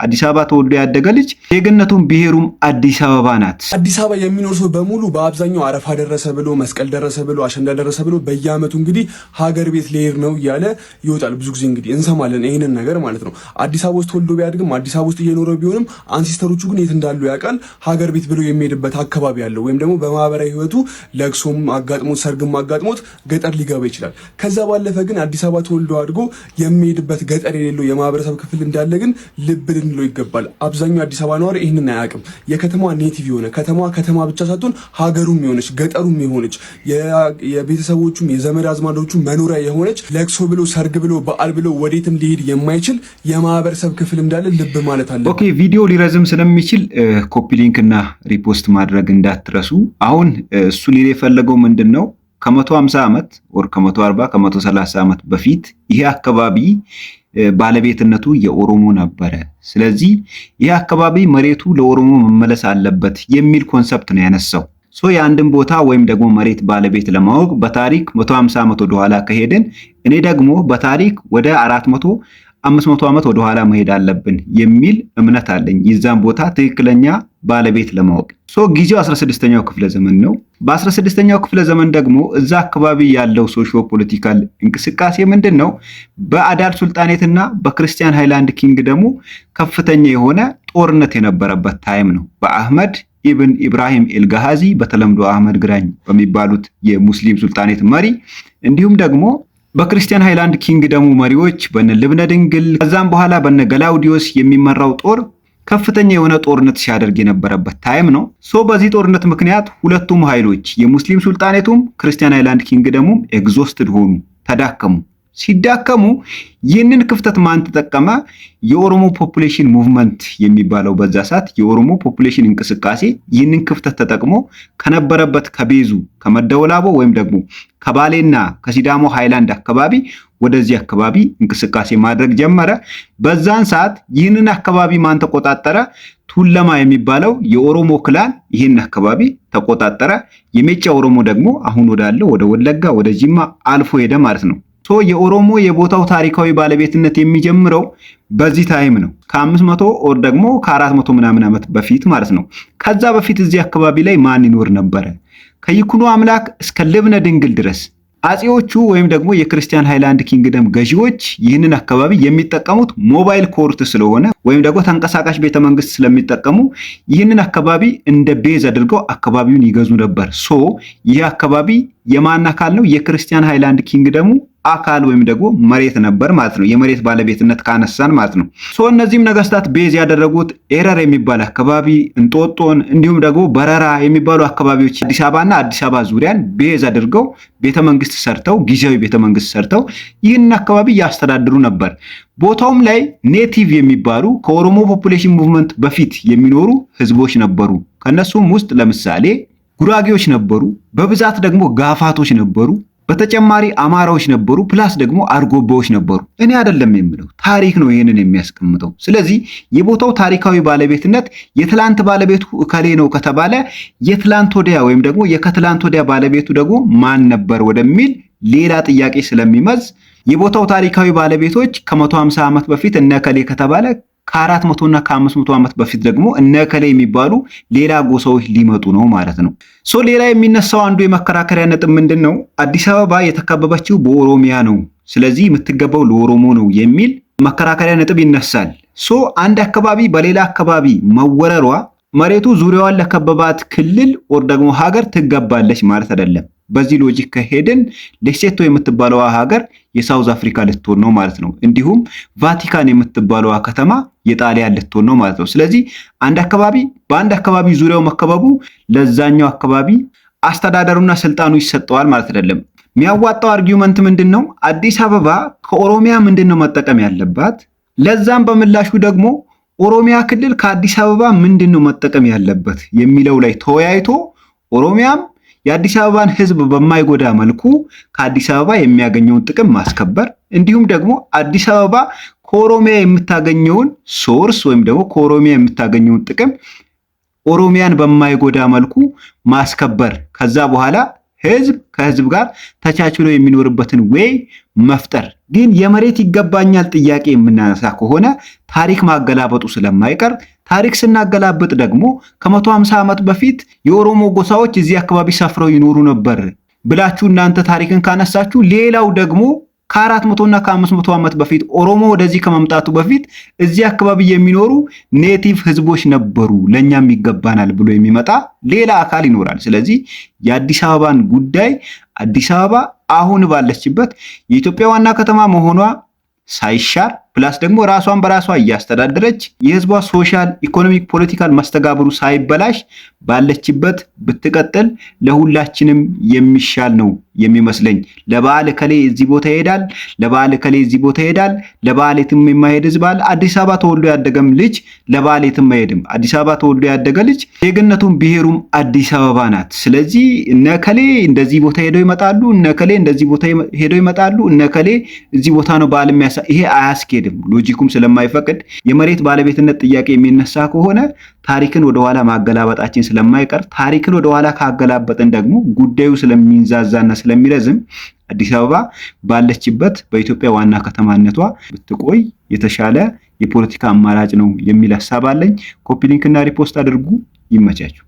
አዲስ አበባ ተወልዶ ያደገ ልጅ ዜግነቱም ብሔሩም አዲስ አበባ ናት። አዲስ አበባ የሚኖር ሰው በሙሉ በአብዛኛው አረፋ ደረሰ ብሎ፣ መስቀል ደረሰ ብሎ፣ አሸንዳ ደረሰ ብሎ በየዓመቱ እንግዲህ ሀገር ቤት ሊሄድ ነው እያለ ይወጣል። ብዙ ጊዜ እንግዲህ እንሰማለን ይህንን ነገር ማለት ነው። አዲስ አበባ ውስጥ ተወልዶ ቢያድግም፣ አዲስ አበባ ውስጥ እየኖረ ቢሆንም ancestor ኦቹ ግን የት እንዳሉ ያውቃል። ሀገር ቤት ብሎ የሚሄድበት አካባቢ አለው። ወይም ደግሞ በማህበራዊ ህይወቱ ለቅሶም አጋጥሞት ሰርግም አጋጥሞት ገጠር ሊገባ ይችላል። ከዛ ባለፈ ግን አዲስ አበባ ተወልዶ አድጎ የሚሄድበት ገጠር የሌለው የማህበረሰብ ክፍል እንዳለ ግን ልብ ልንለው ይገባል። አብዛኛው አዲስ አበባ ነዋሪ ይህንን አያውቅም። የከተማዋ native የሆነ፣ ከተማዋ ከተማ ብቻ ሳትሆን ሀገሩም የሆነች፣ ገጠሩም የሆነች፣ የቤተሰቦቹም የዘመድ አዝማዶቹ መኖሪያ የሆነች፣ ለቅሶ ብሎ፣ ሰርግ ብሎ፣ በዓል ብሎ ወዴትም ሊሄድ የማይችል የማህበረሰብ ክፍል እንዳለ ልብ ማለት አለ። Okay፣ ቪዲዮ ሊረዝም ስለሚችል copy link እና repost ማድረግ እንዳትረሱ። አሁን እሱ ሊል የፈለገው ምንድን ነው? ከ150 ዓመት or ከ140 ከ130 ዓመት በፊት ይሄ አካባቢ ባለቤትነቱ የኦሮሞ ነበረ። ስለዚህ ይህ አካባቢ መሬቱ ለኦሮሞ መመለስ አለበት የሚል concept ነው ያነሳው። So የአንድን ቦታ ወይም ደግሞ መሬት ባለቤት ለማወቅ በታሪክ 150 ዓመት ወደኋላ ከሄድን፣ እኔ ደግሞ በታሪክ ወደ 400 500 ዓመት ወደኋላ መሄድ አለብን የሚል እምነት አለኝ፣ የዛን ቦታ ትክክለኛ ባለቤት ለማወቅ። So ጊዜው 16ኛው ክፍለ ዘመን ነው። በ16ኛው ክፍለ ዘመን ደግሞ እዛ አካባቢ ያለው socio political እንቅስቃሴ ምንድን ነው? በአዳል ሱልጣኔትና በ Christian Highland Kingdom ኡ ከፍተኛ የሆነ ጦርነት የነበረበት time ነው። በአህመድ ኢብን ኢብራሂም ኤልጋሃዚ፣ በተለምዶ አህመድ ግራኝ በሚባሉት የሙስሊም ሱልጣኔት መሪ፣ እንዲሁም ደግሞ በ Christian Highland Kingdom ኡ መሪዎች በነ ልብነ ድንግል፣ ከዛም በኋላ በነ ገላውዲዮስ የሚመራው ጦር ከፍተኛ የሆነ ጦርነት ሲያደርግ የነበረበት time ነው። So በዚህ ጦርነት ምክንያት ሁለቱም ኃይሎች፣ የሙስሊም ሱልጣኔቱም Christian Highland Kingdom ኡም exhausted ሆኑ፣ ተዳከሙ። ሲዳከሙ ይህንን ክፍተት ማን ተጠቀመ? የኦሮሞ population movement የሚባለው፣ በዛ ሰዓት የኦሮሞ population እንቅስቃሴ ይህንን ክፍተት ተጠቅሞ ከነበረበት ከ base ኡ ከመደወላቦ ወይም ደግሞ ከባሌና ከሲዳሞ ሃይላንድ አካባቢ ወደዚህ አካባቢ እንቅስቃሴ ማድረግ ጀመረ። በዛን ሰዓት ይህንን አካባቢ ማን ተቆጣጠረ? ቱለማ የሚባለው የኦሮሞ clan ይህን አካባቢ ተቆጣጠረ። የሜጫ ኦሮሞ ደግሞ አሁን ወዳለው ወደ ወለጋ፣ ወደ ጂማ አልፎ ሄደ ማለት ነው። So የኦሮሞ የቦታው ታሪካዊ ባለቤትነት የሚጀምረው በዚህ time ነው። ከ500 or ደግሞ ከ400 ምናምን ዓመት በፊት ማለት ነው። ከዛ በፊት እዚህ አካባቢ ላይ ማን ይኖር ነበረ? ከይኩኖ አምላክ እስከ ልብነ ድንግል ድረስ አጼዎቹ ወይም ደግሞ የ Christian Highland Kingdom ገዢዎች ይህንን አካባቢ የሚጠቀሙት mobile court ስለሆነ ወይም ደግሞ ተንቀሳቃሽ ቤተመንግስት ስለሚጠቀሙ ይህንን አካባቢ እንደ base አድርገው አካባቢውን ይገዙ ነበር። So ይህ አካባቢ የማን አካል ነው? የ Christian Highland Kingdom ኡ አካል ወይም ደግሞ መሬት ነበር ማለት ነው። የመሬት ባለቤትነት ካነሳን ማለት ነው። So እነዚህም ነገስታት base ያደረጉት ኤረር የሚባል አካባቢ፣ እንጦጦን፣ እንዲሁም ደግሞ በረራ የሚባሉ አካባቢዎች፣ አዲስ አበባና አዲስ አበባ ዙሪያን base አድርገው ቤተመንግስት ሰርተው፣ ጊዜያዊ ቤተመንግስት ሰርተው ይህንን አካባቢ ያስተዳድሩ ነበር። ቦታውም ላይ native የሚባሉ ከኦሮሞ population movement በፊት የሚኖሩ ህዝቦች ነበሩ። ከነሱም ውስጥ ለምሳሌ ጉራጌዎች ነበሩ። በብዛት ደግሞ ጋፋቶች ነበሩ። በተጨማሪ አማራዎች ነበሩ፣ plus ደግሞ አርጎባዎች ነበሩ። እኔ አይደለም የምለው፣ ታሪክ ነው ይህንን የሚያስቀምጠው። ስለዚህ የቦታው ታሪካዊ ባለቤትነት የትላንት ባለቤቱ እከሌ ነው ከተባለ የትላንት ወዲያ ወይም ደግሞ የከትላንት ወዲያ ባለቤቱ ደግሞ ማን ነበር ወደሚል ሌላ ጥያቄ ስለሚመዝ፣ የቦታው ታሪካዊ ባለቤቶች ከ150 ዓመት በፊት እነ እከሌ ከተባለ ከ400 እና ከ500 ዓመት በፊት ደግሞ እነ እከሌ የሚባሉ ሌላ ጎሳዎች ሊመጡ ነው ማለት ነው። So ሌላ የሚነሳው አንዱ የመከራከሪያ ነጥብ ምንድን ነው? አዲስ አበባ የተከበበችው በኦሮሚያ ነው፣ ስለዚህ የምትገባው ለኦሮሞ ነው የሚል መከራከሪያ ነጥብ ይነሳል። So አንድ አካባቢ በሌላ አካባቢ መወረሯ መሬቱ ዙሪያዋን ለከበባት ክልል or ደግሞ ሀገር ትገባለች ማለት አይደለም። በዚህ logic ከሄድን ሌሴቶ የምትባለዋ ሀገር የ South Africa ልትሆን ነው ማለት ነው። እንዲሁም ቫቲካን የምትባለዋ ከተማ የጣሊያን ልትሆን ነው ማለት ነው። ስለዚህ አንድ አካባቢ በአንድ አካባቢ ዙሪያው መከበቡ ለዛኛው አካባቢ አስተዳደሩና ስልጣኑ ይሰጠዋል ማለት አይደለም። የሚያዋጣው argument ምንድን ነው? አዲስ አበባ ከኦሮሚያ ምንድን ነው መጠቀም ያለባት? ለዛም በምላሹ ደግሞ ኦሮሚያ ክልል ከአዲስ አበባ ምንድን ነው መጠቀም ያለበት የሚለው ላይ ተወያይቶ ኦሮሚያም የአዲስ አበባን ሕዝብ በማይጎዳ መልኩ ከአዲስ አበባ የሚያገኘውን ጥቅም ማስከበር፣ እንዲሁም ደግሞ አዲስ አበባ ከኦሮሚያ የምታገኘውን source ወይም ደግሞ ከኦሮሚያ የምታገኘውን ጥቅም ኦሮሚያን በማይጎዳ መልኩ ማስከበር፣ ከዛ በኋላ ህዝብ ከህዝብ ጋር ተቻችሎ የሚኖርበትን way መፍጠር። ግን የመሬት ይገባኛል ጥያቄ የምናነሳ ከሆነ ታሪክ ማገላበጡ ስለማይቀር፣ ታሪክ ስናገላብጥ ደግሞ ከ150 ዓመት በፊት የኦሮሞ ጎሳዎች እዚህ አካባቢ ሰፍረው ይኖሩ ነበር ብላችሁ እናንተ ታሪክን ካነሳችሁ፣ ሌላው ደግሞ ከ400 እና ከ500 ዓመት በፊት ኦሮሞ ወደዚህ ከመምጣቱ በፊት እዚህ አካባቢ የሚኖሩ native ህዝቦች ነበሩ፣ ለእኛም ይገባናል ብሎ የሚመጣ ሌላ አካል ይኖራል። ስለዚህ የአዲስ አበባን ጉዳይ አዲስ አበባ አሁን ባለችበት የኢትዮጵያ ዋና ከተማ መሆኗ ሳይሻር፣ plus ደግሞ ራሷን በራሷ እያስተዳደረች፣ የህዝቧ social፣ economic፣ political መስተጋብሩ ሳይበላሽ ባለችበት ብትቀጥል ለሁላችንም የሚሻል ነው የሚመስለኝ። ለበዓል እከሌ እዚህ ቦታ ይሄዳል፣ ለበዓል እከሌ እዚህ ቦታ ይሄዳል፣ ለበዓል የትም የማይሄድ ህዝብ አለ። አዲስ አበባ ተወልዶ ያደገም ልጅ ለበዓል የትም አይሄድም። አዲስ አበባ ተወልዶ ያደገ ልጅ ዜግነቱም ብሔሩም አዲስ አበባ ናት። ስለዚህ እነ እከሌ እንደዚህ ቦታ ሄደው ይመጣሉ፣ እነ እከሌ እንደዚህ ቦታ ሄደው ይመጣሉ፣ እነ እከሌ እዚህ ቦታ ነው በዓል የሚያሳ፣ ይሄ አያስኬድም። Logic ኩም ስለማይፈቅድ የመሬት ባለቤትነት ጥያቄ የሚነሳ ከሆነ ታሪክን ወደኋላ ማገላበጣችን ስለማይቀር፣ ታሪክን ወደኋላ ካገላበጥን ደግሞ ጉዳዩ ስለሚንዛዛና ስለሚረዝም አዲስ አበባ ባለችበት በኢትዮጵያ ዋና ከተማነቷ ብትቆይ የተሻለ የፖለቲካ አማራጭ ነው የሚል ሀሳብ አለኝ። Copy link እና repost አድርጉ። ይመቻችሁ።